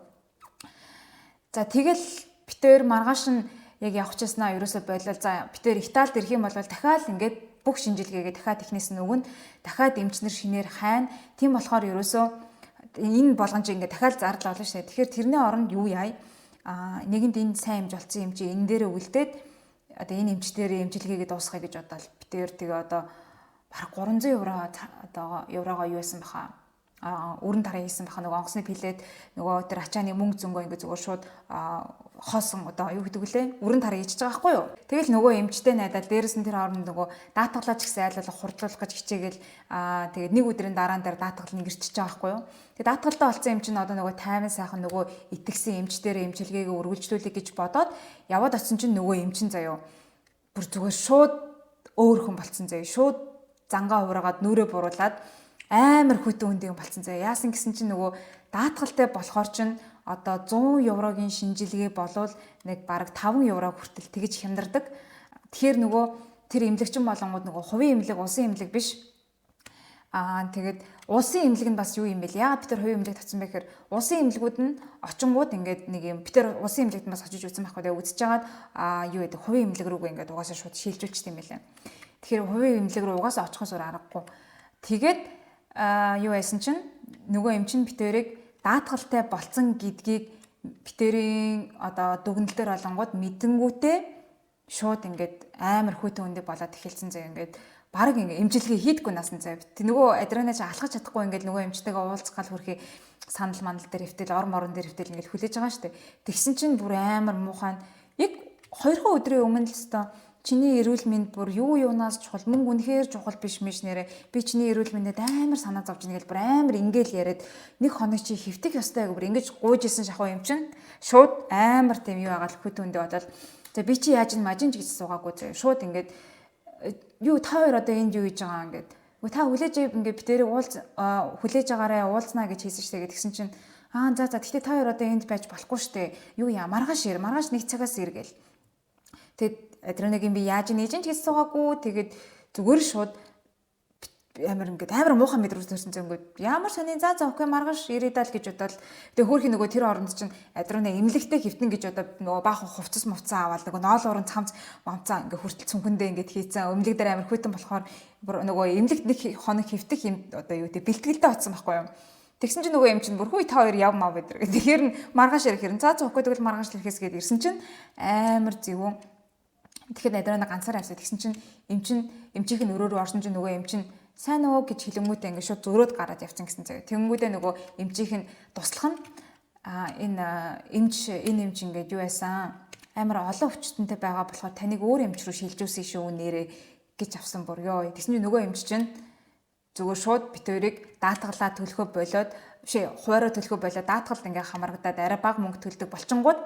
За тэгэл битэр маргааш нь яг явах часнаа ерөөсө болол. За битэр Италид ирэх юм бол дахиад ингээд бүх шинжилгээгээ дахиад технээс нь өгнө. Дахиад эмчнэр шинээр хайна. Тийм болохоор ерөөсөө энэ болгон чи ингээд дахиад зардал олно шээ. Тэгэхээр тэрний оронд юу яая? Нэгэнд энэ сайн эмч олцсон юм чи энэ дээрээ үлдээд одоо энэ эмч дээрээ эмчилгээгээ дуусгая гэж бодоол битээр. Тэгээ одоо бараг 300 евро одоо еврогоо юу яасан баха, өрн тараа хийсэн баха. Нөгөө онгоцны пилет, нөгөө тэр ачааны мөнгө зөнгөө ингээ зүгээр шууд хоосон одоо юу гэдэг вүлээ, өрн тараа хийчихэж байгаа байхгүй юу. Тэгэл нөгөө эмчтэй найдаад, дээрэс нь тэр хооронд нөгөө даатгалаач гэсэн айлуулах хурдлуулах гэж хичээгээл, тэгээд нэг өдрийн дараа дээр даатгал нь гэрчиж байгаа байхгүй юу. Тэгээд даатгалдаа олцсон эмч нь одоо нөгөө тайван сайхан нөгөө итгэсэн эмч дээр эмчилгээгээ үргэлжлүүлэх гэж бодоод яваад очсон чинь нөгөө эмчин заяо бүр зүгээр шууд өөр хүн болцсон заяо. Шууд зангаа хувраагаад нүрээ буруулад амар хүйтэн хүндийн болцсон заяа. Яасан гэсэн чинь нөгөө даатгалтай болохоор чинь одоо 100 еврогийн шинжилгээ болвол нэг бараг 5 евро хүртэл тэгж хямдардаг. Тэгэхээр нөгөө тэр эмнэлэгчин болонгууд нөгөө хувийн эмнэлэг, улсын эмнэлэг биш. Тэгээд улсын эмнэлэг нь бас юу юм бэ? Яагаад бид тэр хувийн эмнэлэг татсан бэ гэхээр улсын эмнэлгүүд нь очингууд ингээд нэг юм бид тэр улсын эмнэлэгт бас очиж үзсэн байхгүй. Тэгээ үзэж хагаад юу гэдэг, хувийн эмнэлэг рүүгээ ингээд угаасаа шууд шилжүүлчихсэн юм байлаа. Тэгэхээр хувийн эмнэлэг рүү угаасаа очихоос өөр аргагүй. Тэгээд юу байсан чинь нөгөө эмчин битэрийг даатгалтай болцсон гэдгийг битэрийн одоо дүгнэлтээр дээр болонгууд мэдэнгүүтээ шууд ингээд амар хүйтэн хүндээ болоод эхэлсэн заяа. Ингээд баг ингээ эмчилгээ хийдэггүй насан заяа. Тэ нөгөө адреналин чи алхаж чадахгүй ингээд нөгөө эмчтэйгээ уулзах гал хүрхий сандал мандал дээр хэвтэл, ор морон дээр хэвтэл ингээд хүлээж байгаа штэ. Тэгсэн чинь бүр амар муухай, яг хоёрхан өдрийн өмнө л өстө чиний эрүүл мэнд бүр юу юунаас чухал, мөнгө үнэхээр чухал биш миш, нэрэ би чиний эрүүл мэндэд амар санаа зовж гэнэ гэл бүр амар ингээл яриад, нэг хоног чи хэвтэх ёстой гэх бүр ингэж гуйж исэн шахуу юм чин шууд амар тийм юу агаал хүт үндэ бодоод, за би чи яаж н мажин ч гэж суугаагүй заяа. Шууд ингээд юу, та хоёр одоо энд юу хийж байгаа ингээд. Үгүй, та хүлээж ингээд битэрийг уулз хүлээж агаарэ, уулзнаа гэж хэлсэн штэ гэсэн чинь, аа за за, гэхдээ та хоёр одоо энд байж болохгүй штэ, юу яа, маргааш ир, маргааш нэг цагаас ир гэл. Тэгэд адреналин би яаж нээж ч гэж суугаагүй. Тэгээд зүгээр шууд амар ингээд амар муухай мэдрэмж төрсөн зэн ингээд ямар сони, за за, okay, маргааш ирээ даа л гэж бодоод. Тэгээ хөөрхий нөгөө тэр оронд чинь адрууна эмнэлэгтэй хэвтэн гэж одоо нөгөө баахан хувцас мувцаа аваад нөгөө ноол уран цамц мамцаа ингээд хүртэл цүнхэндээ ингээд хийцэн. Эмнэлэг дээр амар хүйтэн болохоор нөгөө эмнэлэгт нэг хоног хэвтэх юм одоо юу те бэлтгэлдээ очсон байхгүй юу. Тэгсэн чинь нөгөө юм чинь бүр хүй, та хоёр яв мав гэдэг. Тэгэхээр маргааш ирэх хэрэн, за за, okay, тэгвэл маргааш ирэхээс гээд ирсэн чинь амар зөвүүн. Тэгэхээр Адрана ганцаар авсан. Тэгсэн чинь эм чин эмчийнх нь өрөө рүү орсон чинь нөгөө эм чин сайн уу гэж хэлэнгүүтээ ингээд шууд зөрөөд гараад явцсан гэсэн заяа. Тэнгүүдээ нөгөө эмчийнх нь туслах нь энэ эмч, энэ эмч ингээд юу яасан, амар олон өвчтөнтэй байгаа болохоор таныг өөр эмч рүү шилжүүлсэн шүү нэрээ гэж авсан бүр ёо. Тэгсэн чинь нөгөө эмч чинь зүгээр шууд бит хоёрыг даатгалаа төлөхөө болоод биш, хуваараа төлөхөө болоод даатгалд ингээ хамрагдаад арай бага мөнгө төлдөг болчингууд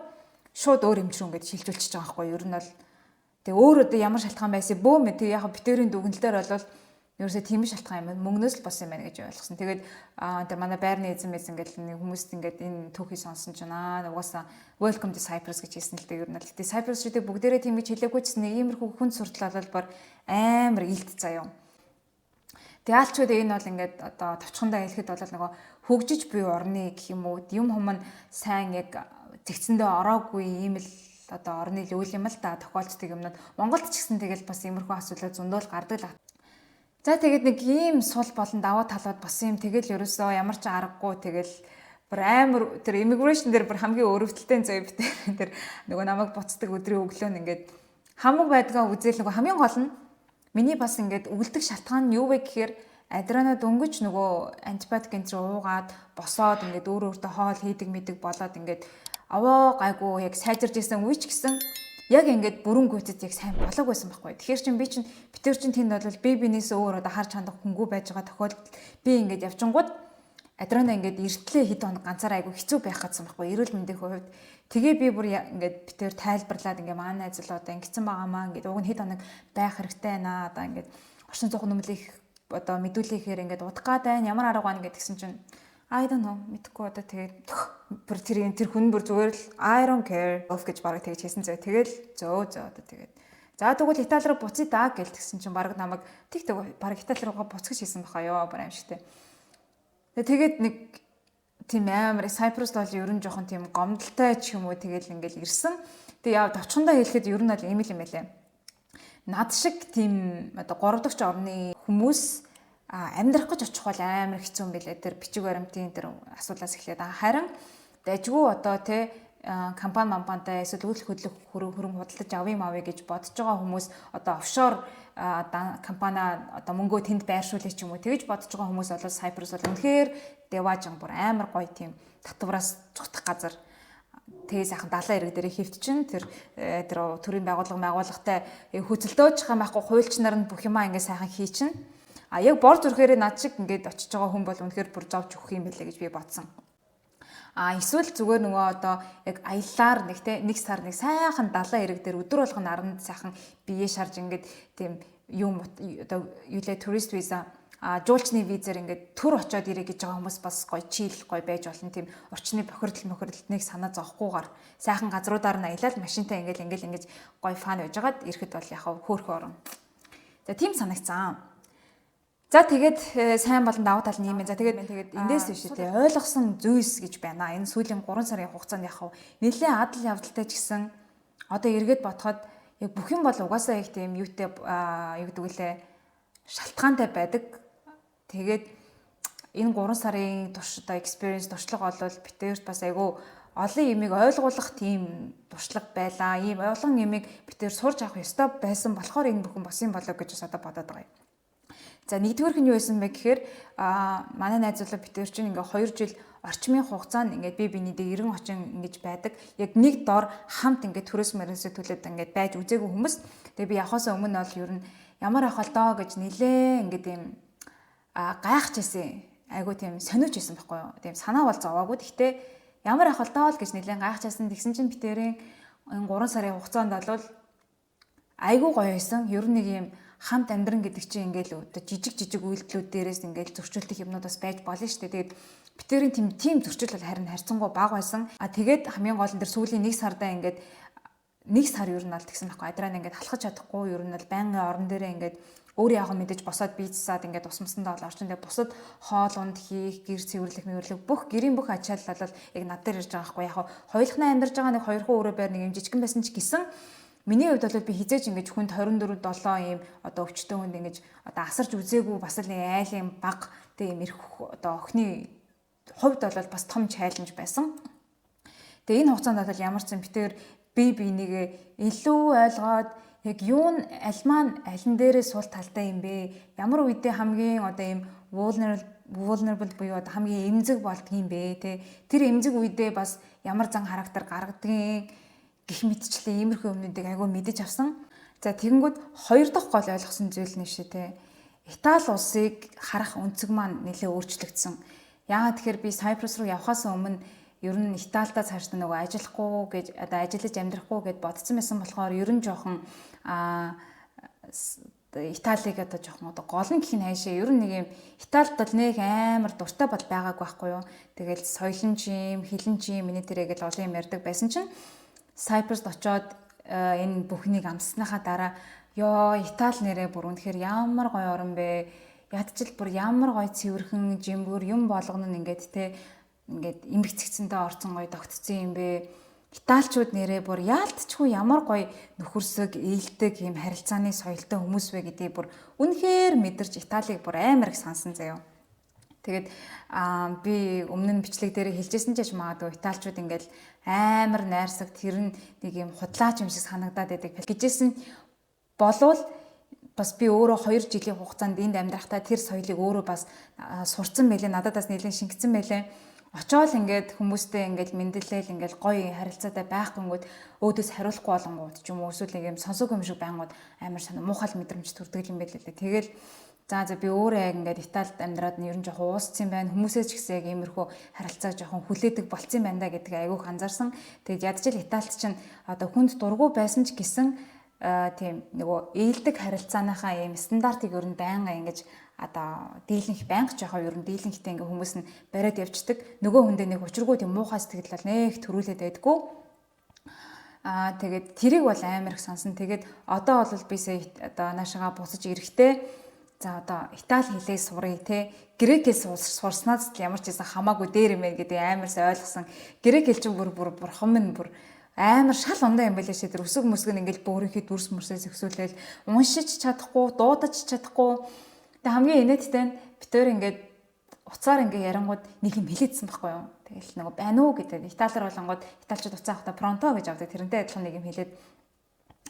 шууд өөр эмч рүү ингээд шилжүүлчихэж байгаа байхгүй юу. Ер нь бол тэгээ өөр одоо ямар шалтгаан байсан бөө мэ, тэг яг бит хоёрын дүгнэлтээр бол ерөөсөө тийм шалтгаан юм мөнгнөөс л болсон юм байна гэж ойлгосон. Тэгээд тэр манай байрны эзэн мэзэн гэл нэг хүмүүст ингээд энэ түүхийг сонсон чинь угаасаа welcome to Cyprus гэж хэлсэн л дээ ер нь л. Тэгээ Cyprus шүдэ бүгдээрээ тийм гэж хэлээгүй ч нэг иймэрхүү хүн суртал бол бүр амар илт заяа. Тэг яалчгүй энэ бол ингээд одоо товчхондоо хэлэхэд бол нөгөө хөгжиж буй орны гэх юм уу, юм хум нь сайн яг зэгцэндээ ороогүй ийм л одоо орны л үйл юм л та тохиолддог юмнууд. Монголд ч гэсэн тэгэл бас иймэрхүү асуудлууд зөндөө л гардаг л. За, тэгээд нэг ийм сул болон давуу талууд бас юм. Тэгэл ерөөсөө ямар ч аргагүй, тэгэл бүр амар тэр immigration дээр бүр хамгийн өрөвдөлтэй зөө битээ тэр нөгөө намайг буцдаг өдрийн өглөө нь ингээд хамаг байдгаа үзэл, нөгөө хамгийн гол нь миний бас ингээд үлдэх шалтгаан нь юу вэ гэхээр Адрана дөнгөж нөгөө антибиотик энэ уугаад босоод, ингээд өөр өөртөө хоол хийдэг мэдэг болоод, ингээд аваа гайгүй яг сайжирч исэн үе ч гэсэн яг ингээд бүрэн гүйцэд яг сайн болоог байсан байхгүй. Тэгэхээр чин би чин бид тэр чин тэнд бол би бинээс өөр одоо харж хандах хүнгүй байж байгаа тохиолдолд би ингээд явчингууд Адрана ингээд эртлээ хэд хоног ганцаараа айгу хэцүү байх гэсэн байхгүй, эрүүл мэндийн хувьд. Тэгээ би бүр ингээд бид тэр тайлбарлаад, ингээд манай найз л одоо ингэсэн байгаамаа, ингээд уг нь хэд хоног байх хэрэгтэй байна, одоо ингээд орчин зуух нүмлэх одоо мэдүүлэхээр ингээд удах гад байна, ямар арга байна гэдгсэн чинь "I don't know", мэдхгүй одоо. Тэгээд бүр тэр хүн бүр зүгээр л "I don't care" off гэж бараг тэгж хэлсэн зөө. Тэгэл зөө зөө одоо тэгээд за тэгвэл Итали руу буцъя даа гэл тэгсэн чинь бараг намайг тэг тэг бараг Итали руугаа буцах гэж хэлсэн баха ёо, бүр аимшигтэй. Тэгээд нэг тийм амар Cyprus бол ер нь жоохон тийм гомдолтой ч юм уу, тэгэл ингээл ирсэн. Тэгээ яа товчхондоо хэлэхэд ер нь бол ийм л юм байлээ. Над шиг тийм одоо 3 дахь орны хүмүүс амьдрах гэж очих бол амар хэцүү юм билээ. Тэр бичиг баримтын тэр асуудлаас эхлээд, харин дажгүй одоо те компани мампантай эсвэл үйл хөдлөх хөрөнгө худалдаж авъя мавъя гэж бодож байгаа хүмүүс, одоо офшор компани одоо мөнгөө тэнд байршуулъя ч юм уу, тэгж бодож байгаа хүмүүс бол Cyprus бол үнэхээр деважин, бүр амар гоё тийм татвараас зугтах газар. Тэгээ сайхан далайн эрэг дээр хэвт чин тэр тэр төрийн байгууллага байгууллагатай хөцөлдөөж байгаа байхгүй, хуульчнаар нь бүх юмаа ингээ сайхан хий чин. А яг бор зүрхээрээ над шиг ингээд очиж байгаа хүн бол үнэхээр бүр зовж өгөх юм билээ гэж би бодсон. А эсвэл зүгээр нөгөө одоо яг аяллаар нэг те нэг сар нэг сайхан далайн эрэг дээр өдөр болгон наранд сайхан бие шарж, ингээд тийм юм одоо юу лээ, tourist visa, а жуулчны визээр ингээд төр очиод ирээ гэж байгаа хүмүүс бас гоё chill, гоё байж болно. Тийм орчны бохирдол мохирдолтныг санаа зовхгүйгээр сайхан газруудаар нь аялал машинтай ингээд ингээд ингэж гоё fun байжгаад ирэхэд бол яг хөөрхөн орон. За, тийм санагцсан. За, тэгээд сайн болон давуу тал нь юм байна. За, тэгээд эндээс биш те ойлгосон зүйлс гэж байна. Энэ сүүлийн 3 сарын хугацаанд яг нэлээд адал явдалтай ч гэсэн одоо эргээд бодоход яг бүх юм бол угаасаа их тийм юутай, юу гэдэг вүлээ, шалтгаантай байдаг. Тэгээд энэ 3 сарын турш одоо experience, туршлага бол битээрт бас айгүй олон юмыг ойлгуулах тийм туршлага байлаа. Ийм олон юмыг битээр сурч авах ёстой байсан болохоор энэ бүхэн босон болоо гэж бас одоо бодоод байгаа юм. За, нэгдүгээрх нь юу байсан бэ гэхээр манай найзуулаа битээр чинь ингээ 2 жил орчмын хугацаанд ингээд би бинийдээ 90 очин ингэж байдаг. Яг нэг дор хамт ингээд төрөөс мөрөөсөө төлөөд ингээд байж үзээгүй хүмүүс. Тэгээ би явахаас өмнө бол ер нь ямар ах бол доо гэж нилээ ингээд юм гайхаж ирсэн. Айгу тийм сониуч байсан байхгүй юу? Тийм санаа бол зовоогүй. Гэхдээ ямар ах бол доо л гэж нилээ гайхаж байсан. Тэгсэн чинь битэрийн энэ 3 сарын хугацаанд бол айгу гоё байсан. Ер нь нэг юм хамт амьдран гэдэг чинь ингээл одоо жижиг жижиг үйлдэлүүд дээрээс ингээл зөрчилдөх юмнууд бас байж болно шүү дээ. Тэгээд битэрийн тийм тийм зөрчил бол харин харьцангуй бага байсан. А тэгээд хамгийн гол нь тэр сүүлийн нэг сардаа ингээд нэг сар ер нь бол тэгсэн байхгүй. Адраа ингээд халахж чадахгүй, ер нь бол байнгын орон дээрээ ингээд өөр яг мэдээж босоод бийцсаад ингээд ус мусандаа бол орчин, тэгээ бусад хоол унд хийх, гэр цэвэрлэх, мэвэрлэх, бүх гэрийн бүх ачаал бол яг над дээр ирж байгаа байхгүй. Яг хоёулахнаа амьдарч байгаа нэг хоёр хуу өрөө байр нэг юм жижигэн байсан ч гэсэн миний хувьд бол би хизээч ингэж хүнд 24 7 ийм одоо өвчтөн хүнд ингэж одоо асарч үзээгүй, бас л нэг айлын баг тэг юм эрх одоо охины хувьд бол бас том challenge байсан. Тэгээ энэ хугацаанд бол ямар ч юм битээр би бинийгээ илүү ойлгоод, яг юу нь аль маань алин дээрээ сул талтай юм бэ? Ямар үедээ хамгийн одоо ийм vulnerable буюу одоо хамгийн эмзэг болдгийм бэ те? Тэр эмзэг үедээ бас ямар зан характер гаргадгийг гэх мэтчлэн иймэрхүү юмнуудыг айгүй мэдэж авсан. За, тэгэнгүүт хоёр дахь гол ойлгосон зүйл нь шээ те. Итали улсыг харах өнцөг маань нэлээд өөрчлөгдсөн. Яагаад тэгэхээр би Cyprus руу явхаас өмнө ер нь Италидаа цаашдаа нөгөө ажиллахгүй гэж, одоо ажиллаж амьдрахгүй гэд бодсон байсан болохоор ер нь жоохон Италиг одоо жоохон одоо гол нь гэх нь хайшаа, ер нь нэг юм Италид бол нэг амар дуртай бол байгаагүй байхгүй юу. Тэгэл соёлын ч юм, хилэн ч юм, миний тэрэг л олон юм ярьдаг байсан чинь Cyprus-д очоод энэ бүхнийг амссныхаа дараа ёо, Итали нэрээ бүр үнэхээр ямар гоё орн бэ? Ядчил бүр ямар гоё цэвэрхэн жимбүр юм болгоно нь ингээд те ингээд эмх цэгцэндээ орцсон гоё тогтцсон юм бэ. Италичууд нэрээ бүр яалтчгүй ямар гоё нөхөрсөг, ээлдэг юм харилцааны соёлтой хүмүүс вэ гэдгийг бүр үнэхээр мэдэрч Италиг бүр амар их сансан заяа. Тэгээд би өмнө нь бичлэг дээр хэлжсэн ч магадгүй италичууд ингээл амар найрсаг, тэр нь нэг юм худлаач юм шиг санагдаад байдаг гэжсэн болвол бас би өөрөө 2 жилийн хугацаанд энд амьдрахдаа тэр соёлыг өөрөө бас сурцсан байлээ, надад бас нэлээд шингэсэн байлээ. Очоол ингээд хүмүүстэй ингээд мэндлээл ингээд гоё харилцаатай байхгүйнгүүд өөдөөс хариулахгүй болонгууд ч юм уу эсвэл нэг юм сонсоогүй юм шиг байнгууд амар санаа муухай мэдрэмж төрдөг юм байл лээ. Тэгэл за би өөрөө яг ингээд Италид амьдраад нь ер нь жоохон уусцсан юм байна. Хүмүүсээс ч гэсэн яг иймэрхүү харилцаа жоохон хүлээдэг болцсон юм байна да гэдгийг айгүйх анзаарсан. Тэгээд ядчил Италид чинь одоо хүнд дургүй байсан ч гэсэн тийм нөгөө ээлдэг харилцааныхаа ийм стандартыг ер нь байнга ингэж одоо дийлэнх байнга ч яхаа ер нь дийлэнхтэй ингээ хүмүүс нь бариад явцдаг. Нөгөө хүндээ нэг учиргүй тийм муухай сэтгэл бол нэх төрүүлээд байдггүй. Тэгээд тэрийг бол амар их сонсон. Тэгээд одоо бол би сая одоо наашаага буцаж ирэхдээ за одоо Итали хэлээ сурыг те, грек хэл сурснаас л ямар ч байсан хамаагүй дээр юм байна гэдэг амар сайн ойлгосон. Грек хэл чинь бүр бүр бурхан минь бүр амар шал ундаа юм байлаа шээ. Тэр өсөг мөсг нь ингээл бөөрийнхий дүрс мөрсөө зөксүүлээл уншиж чадахгүй, дуудаж чадахгүй. Тэгээ хамгийн инээдтэй нь битээр ингээд уцаар ингээ ярангууд нэг юм хэлээдсэн байхгүй юу. Тэгэл нөгөө байна уу гэдэг. Италиар болонгууд италичууд уцаа авахдаа pronto гэж авдаг. Тэрнтэй адилхан нэг юм хэлээд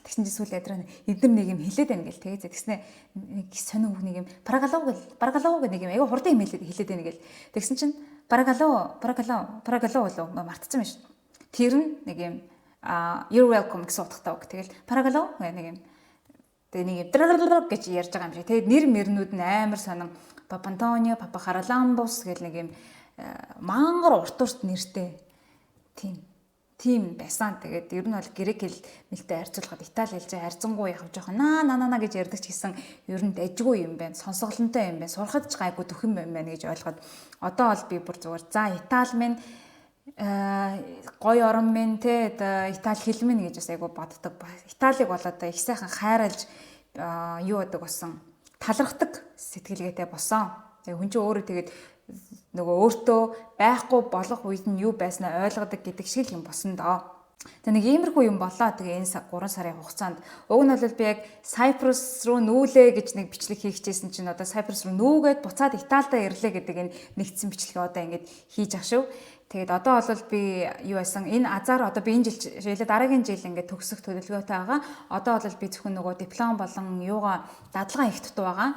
тэгсэн чинь сүүл ядраа эдгээр нэг юм хэлээд байна гэл тэгээ тэгснэ нэг сонин үг нэг юм παρακαλώ гэл παρακαλώ гэх нэг юм айгүй хурдан юм хэлээд хэлээд байна гэл тэгсэн чинь παρακαλώ παρακαλώ παρακαλώ болов мартцсан байж. Тэр нь нэг юм you're welcome гэсэн утгатай үг. Тэгэл παρακαλώ гэх нэг юм тэгээ нэг юм гэж ярьж байгаа юм шиг. Тэгээд нэр мөрнүүд нь амар сонин Папантонио, Папа Хараламбус гэл нэг юм мангар урт урт нэртэй тийм байсан. Тэгээд ер нь бол грек хэл мэлтэй харьцуулахад итали хэл чинь харьцангуй яг жоохон наа наа наа гэж ярьдаг ч гэсэн ер нь дажгүй юм байна. Сонсголонтой юм байна. Сурахад ч гайгүй төхөн юм байна гэж ойлгоод одоо бол би бүр зүгээр за Итали минь гоё орон минь те одоо Итали хэл минь гэж бас айгу боддог. Италиг бол одоо их сайхан хайрлаж юу яадаг болсон. Талархдаг сэтгэлгээтэй болсон. Тэгээ хүн чинь өөрөө тэгээд нөгөө өөртөө байхгүй болох үед нь юу байснаа ойлгодог гэдэг шиг л юм босон доо. За нэг иймэрхүү юм болоо. Тэгээ энэ 3 сарын хугацаанд уг нь бол би яг Cyprus руу нүүлээ гэж нэг бичлэг хийхжсэн чинь одоо Cyprus руу нүүгээд буцаад Италидаа ирлээ гэдэг энэ нэгдсэн бичлэгээ одоо ингэж хийж ах шүү. Тэгээд одоо бол би юу байсан энэ азар одоо би энэ жил жишээлээ дараагийн жил ингээд төгсөх төлөвлөгөөтэй байгаа. Одоо бол би зөвхөн нөгөө диплом болон юугаа дадлага их дутуу байгаа.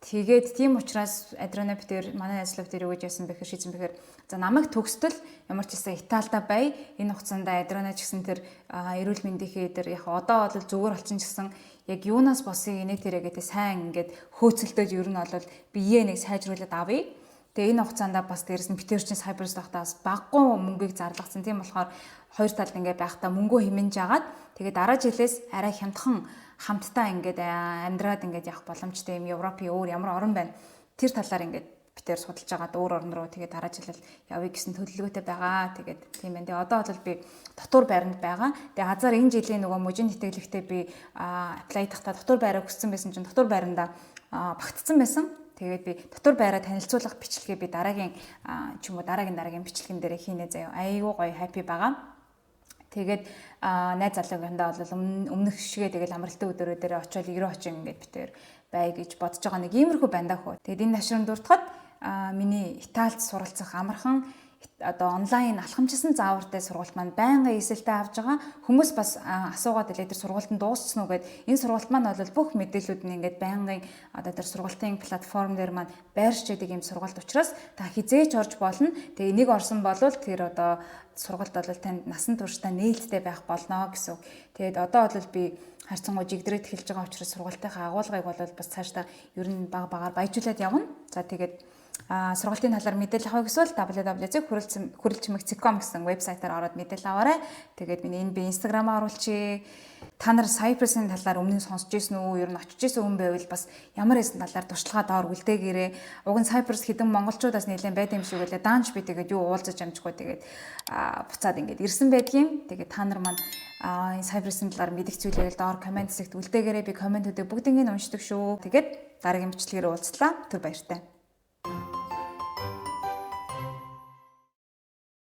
Тэгээд тийм учраас Адрана битэр манай найзлуу битэр юу гэж яасан бэхэр шийдсэн бэхэр за намайг төгсдөл ямар ч гэсэн Италида бай. Энэ хугацаанд Адрана ч гэсэн тэр эрүүл мэндийнхээ тэр яг одоо бол зүгээр болчин ч гэсэн яг юунаас босын инээ тэрэ гэдэг сайн ингээд хөөцөлдөж ер нь бол биеэ нэг сайжруулад авъя. Тэгээ энэ хугацаанд бас дээрэс нь битэр чинь Cyprus байхдаа бас баггүй мөнгийг зарлагдсан. Тийм болохоор хоёр талд ингээд байхдаа мөнгөө хэмнэж агаад тэгээ дараа жилээс арай хямдхан хамтдаа ингээд амьдраад ингээд явах боломжтой юм Европын өөр ямар орн байна. Тэр талаар ингээд битэр судалж агаад өөр орн руу тэгээ дараа жил явъя гэсэн төлөвлөгөөтэй байгаа. Тэгээд тийм байна. Тэгээ одоо бол би дотуур байранд байгаа. Тэгээ азар энэ жилийн нөгөө мужийн тэтгэлэгтээ би apply тахта дотуур байраа хүссэн байсан чинь дотуур байранда багтцсан байсан. Тэгээд би дотор байраа танилцуулах бичлэгээ би дараагийн ч юм уу дараагийн дараагийн бичлэгэн дээр хийнэ заяа. Айгүй гоё happy байгаа. Тэгээд найз залуугийнхандаа бол өмнөх шигээ тэгэл амралтын өдрөө дээр очиод 90 очин ингээд битээр бай гэж бодож байгаа нэг иймэрхүү байна даа хөө. Тэгээд энэ ташрын дурдахад миний Италид суралцах амархан одоо онлайн алхамчилсан заавартай сургалт маань байнгын эсэлтээ авч байгаа. Хүмүүс бас асуугаад илээ тэр сургалт нь дууссан уу гэд. Энэ сургалт маань бол бүх мэдээллүүд нь ингээд байнгын одоо тэр сургалтын платформ дээр маань байрш байдаг юм сургалт учраас та хизээч орж болно. Тэгээ энийг орсон бол тэр одоо сургалт бол танд насан туршдаа нээлттэй байх болно гэсэн үг. Тэгээд одоо бол би харьцангуй жигдрээд эхэлж байгаа учраас сургалтынхаа агуулгыг бол бас цаашдаа ер нь баг багаар баяжуулаад явна. За тэгээд сургалтын талаар мэдээлэл авах эсвэл www.хүрэлчмэг.com гэсэн вебсайтаар ороод мэдээлэл аваарай. Тэгээд миний энэ би Instagram-аа оруулчихъя. Та нар Cyprus-ын талаар өмнө нь сонсч ирсэн үү? Ер нь очиж ирсэн хүн байвал бас ямар хэсэн талаар туршлагаа доор үлдээгээрэй. Уг нь Cyprus хэдэн монголчуудаас нэлээд байд юм шиг үлээ. Даанч би тэгээд юу уулзаж амжихгүй тэгээд буцаад ингээд ирсэн байдгийн. Тэгээд та нар маань Энэ Cyprus-ын талаар мэдэх зүйлээ доор comment хэсэгт үлдээгээрэй. Би comment үүдээ бүгднийг уншдаг шүү. Тэгээд дараагийн бичлэгээр уулзлаа. Түр баяртай.